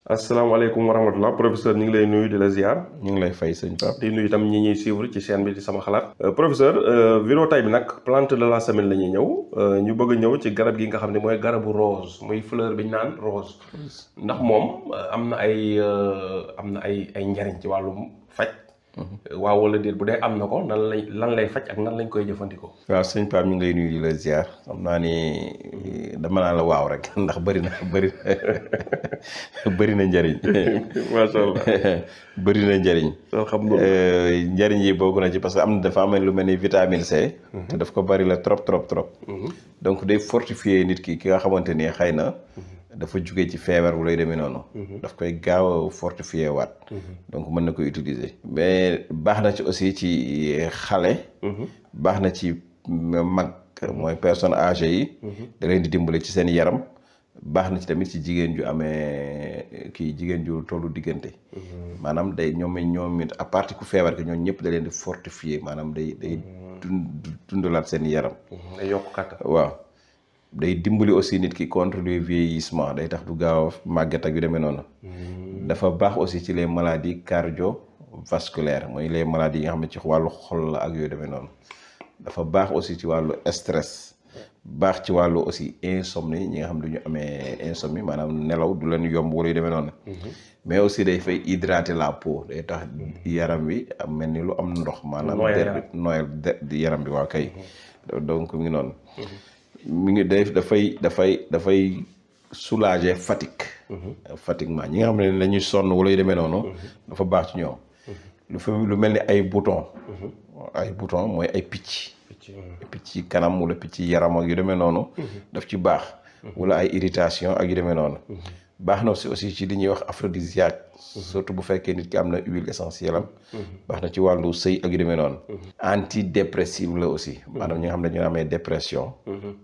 asalaamaaleykum wa rahmatulah professeur ñu ngi lay nuyu di la ziar. ñu ngi lay fay sëñ Pape. di nuyu itam ñi ñuy suivre ci chaîne bi di sama xalaat. professeur vidéo tay bi nag plante de la semaine la ñuy ñëw ñu bëgg a ñëw ci garab gi nga xam ne mooy garabu rose muy fleur bi ñu naan rose. ndax moom am na ay njariñ ci wàllum faj. waaw wala déet bu dee am na ko lan lay faj ak nan lañ koy jëfandikoo. waaw sëñ Pape ñu ngi lay nuyu di la ziar xam naa ni dama naa la waaw rek ndax bëri na njariñ. macha allah bëri na njariñ. alhamdulilah njariñ yi bokk na ci parce que am na dafa am lu mel ni vitamine C. te daf ko bëri la trop. donc day fortifier nit ki nga xamante ni xëy na. dafa jugee ci feebar bu lay demee noonu. daf koy gaaw a fortifier waat. donc mën na koy utiliser. mais baax na ci aussi ci xale. baax na ci mag mooy personne âgée yi. da leen di dimbale ci seen yaram. baax na ci tamit ci jigéen ju amee jigéen ju tollu diggante. maanaam day ñoom it à partir ku feebar ke ñoom ñëpp da leen di fortifier maanaam day dundalaat seen yaram. day yokk kàttan waaw. day dimbali aussi nit ki contre le vieillissement day tax du gaaw a màgget ak yu demee noonu. dafa baax aussi ci les maladies cardiovasculaires mooy les maladies yi nga xam ne ci wàllu xol la ak yooyu demee noonu. dafa baax aussi ci wàllu stress. baax ci wàllu aussi insomnie ñi nga xam ne du ñu amee insomnie maanaam nelaw du leen yomb wala yu demee noonu. mais aussi day fay hydrater la peau day tax yaram wi am mel ni lu am ndox. maanaam nooyal yaram bi waa kay. donc mi ngi noonu. mi ngi dafay soulager fatigue. fatiguement ñi nga xam ne dañuy sonn wala yu demee noonu. dafa baax ci ñoom. lu mel ni ay bouton. ay bouton mooy ay picc ci kanam wala picc yaram ak yu demee noonu. daf ci baax. wala ay irritation ak yu demee noonu. baax na aussi ci li ñuy wax aphrodisiaque. surtout bu fekkee nit ki am na huile essentielle am. baax na ci wàllu sëy ak yu demee noonu. antidépressive la aussi. maanaam ñi nga xam ne dañoo amee dépression.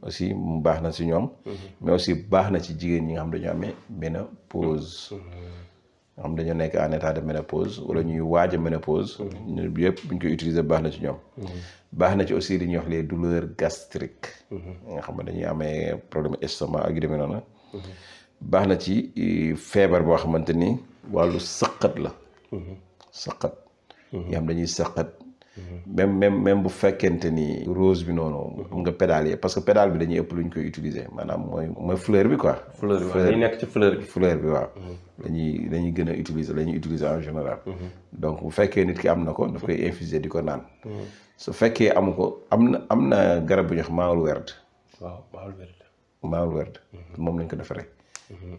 aussi mu baax na si ñoom. mais aussi baax na ci jigéen ñi nga xam dañoo amee ménopause. nga xam dañoo nekk en état de ménopause wala ñuy waaj a ménopause. ñun yëpp buñ koy utiliser baax na ci ñoom. baax na ci aussi li ñuy wax les douleurs gastriques. nga xam ne dañuy amee problème estomac ak yu demee noonu. baax na ci feebar boo xamante ni wàllu sëqat la. sëqat. yoo xam dañuy sëqat. même bu fekkente ni rose bi noonu. am nga pédale yi parce que pédale bi dañuy ëpp lu ñu koy utiliser maanaam mooy fleur bi quoi. fleur bi waaw dañuy nekk ci fleur bi. fleur bi waaw. dañuy gën a utiliser la ñuy utiliser en général. donc bu fekkee nit ki am na ko daf koy infuser di ko naan. su fekkee amu ko am na garab bu ñuy wax maawul werd. waaw maawul werd. moom lañ ko defaree.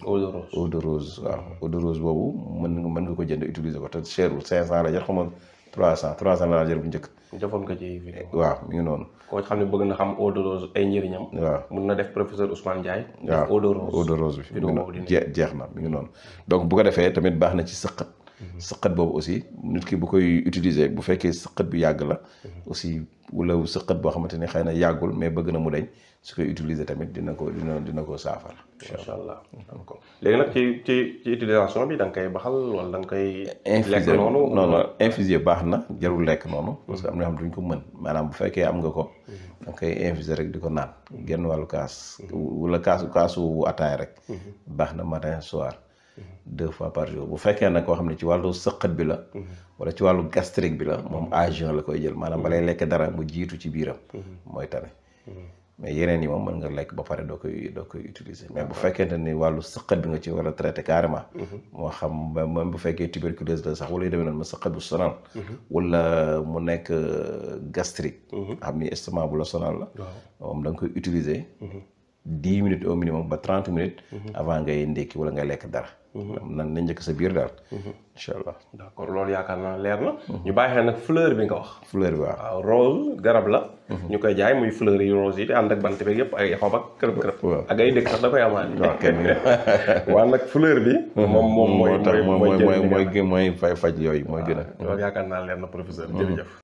eau de rose eau de rose waaw eau de rose boobu mën nga ko jënd utiliser ko te cherul 500 la jar xam nga 300 la jar bu njëkk. defoon nga ci vidéo. waaw mi ngi noonu. koo xam ne bëgg na xam eau de rose ay njëriñam. waaw mun na def professeur Ousmane Ndiaye. waaw eau de rose bi. jeex na mi ngi noonu. donc bu ko defee tamit baax na ci sëqat. sëqat boobu aussi nit ki bu koy utiliser bu fekkee sëqat bi yàgg la. aussi wala sëqat boo xamante ni xëy na yàggul mais bëgg na mu deñ su koy utiliser tamit dina ko saafara. incha allah d'accord léegi nag ci utilisation bi da nga koy baxal wala da nga koy. lekk noonu non infuser baax na jarul lekk noonu. parce que am na xam duñ ko mën maanaam bu fekkee am nga ko. da nga koy infuser rek di ko naan. genn wàllu kaas. wala kaasu ataay rek. baax na matin soir. 2 fois par jour bu fekkee nag koo xam ne ci wàllu sëqat bi la. wala ci wàllu gastrique bi la moom à jeun la koy jël maanaam balay lekk dara mu jiitu ci biiram. mooy tane. mais yeneen yi moom mën nga lekk ba pare doo koy utiliser mais bu fekkente ni wàllu sëqat bi nga ci war a traité carrément. moo xam même bu fekkee tuberculose la sax wala yu demee noonu ma sëqat bu sonal. wala mu nekk gastrique. xam ni estomac bu la sonal la. moom da nga koy utiliser. 10 minutes au minimum ba 30 minutes. avant ngay ndékki wala ngay lekk dara. nan na njëkk sa biir daal. incha allah. d'accord loolu yaakaar naa leer na. ñu bàyyi xel nag fleur bi nga wax. fleur bi waaw. waaw rose garab la. ñu koy jaay muy fleur yi rose yi di ànd ak bant beeg yëpp ay xob ak kërëb. ak ay dëkk sax da koy amaat. waaw kenn waaw nag fleur bi. moom mooy mooy faj yooyu mooy gën a. loolu yaakaar naa leer na professeur jërëjëf.